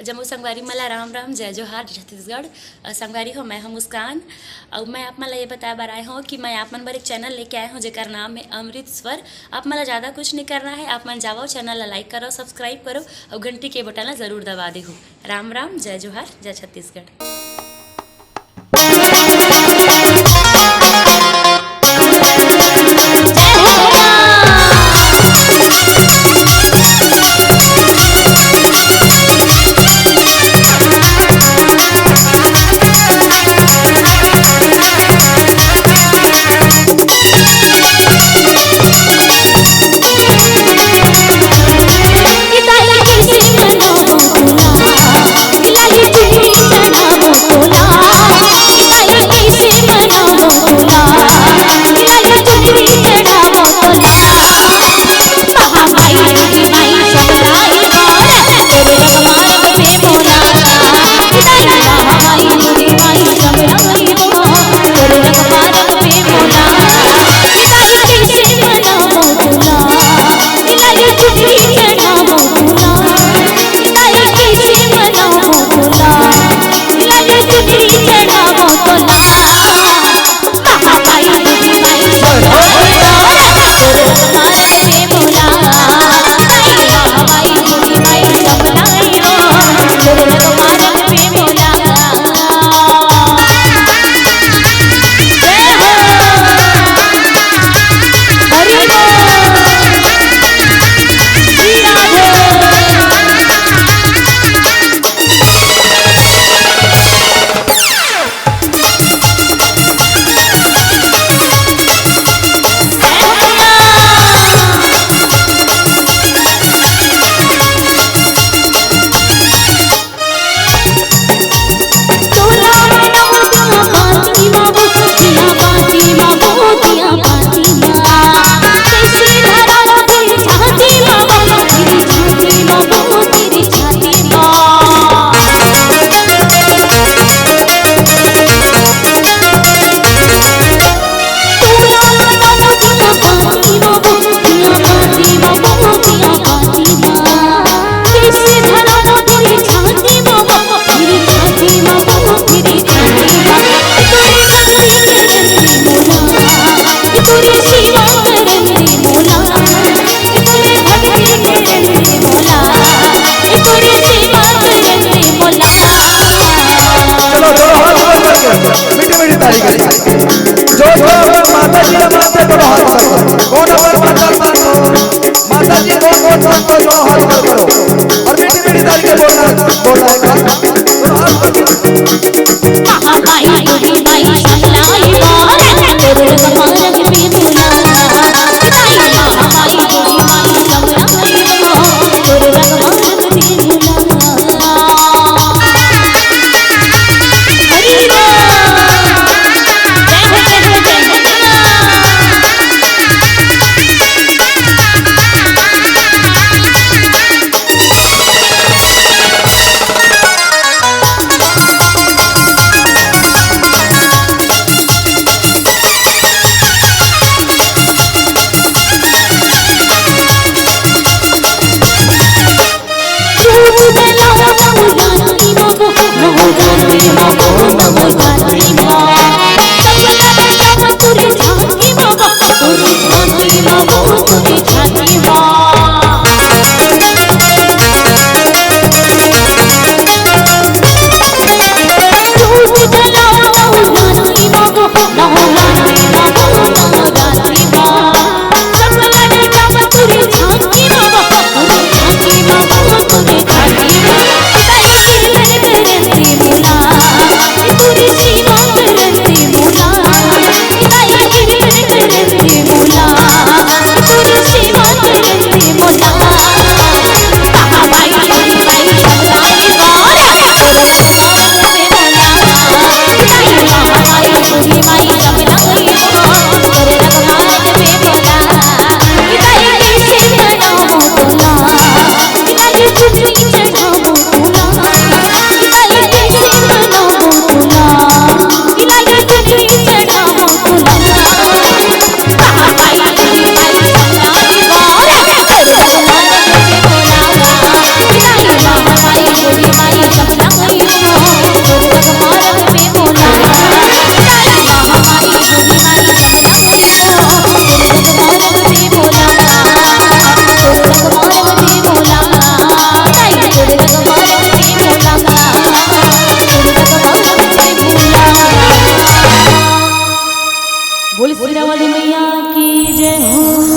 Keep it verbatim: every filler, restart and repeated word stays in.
जम्मो संगवारी मन ला राम राम, जय जोहार, जय छत्तीसगढ़। अ, संगवारी हो, मैं हूं मुस्कान। अउ मैं आप मन ला ये बताए बर आए हूं कि मैं आप मन बर एक चैनल लेके आए हूं, जेकर नाम है अमृत स्वर। आप मन ला ज्यादा कुछ नहीं करना है, आप मन जावव, चैनल ला लाइक करव, सब्सक्राइब करव अउ घंटी के बटन ला जरूर दबा देहू। राम राम, जय जोहार, जय छत्तीसगढ़। चलो, दोनों हाथ ऊपर करके मीठी मीठी ताली करेंगे। जो जो अगर माता जी के पास है, दोनों हाथ ऊपर करो। कौन अगर माता जी, माता जी को कौन कौन को दोनों हाथ ऊपर करो और मीठी मीठी ताली के बोलना, बोलना एक बार। दोनों हाथ ऊपर करो। बोले शेरा वाली मैया की जय हो।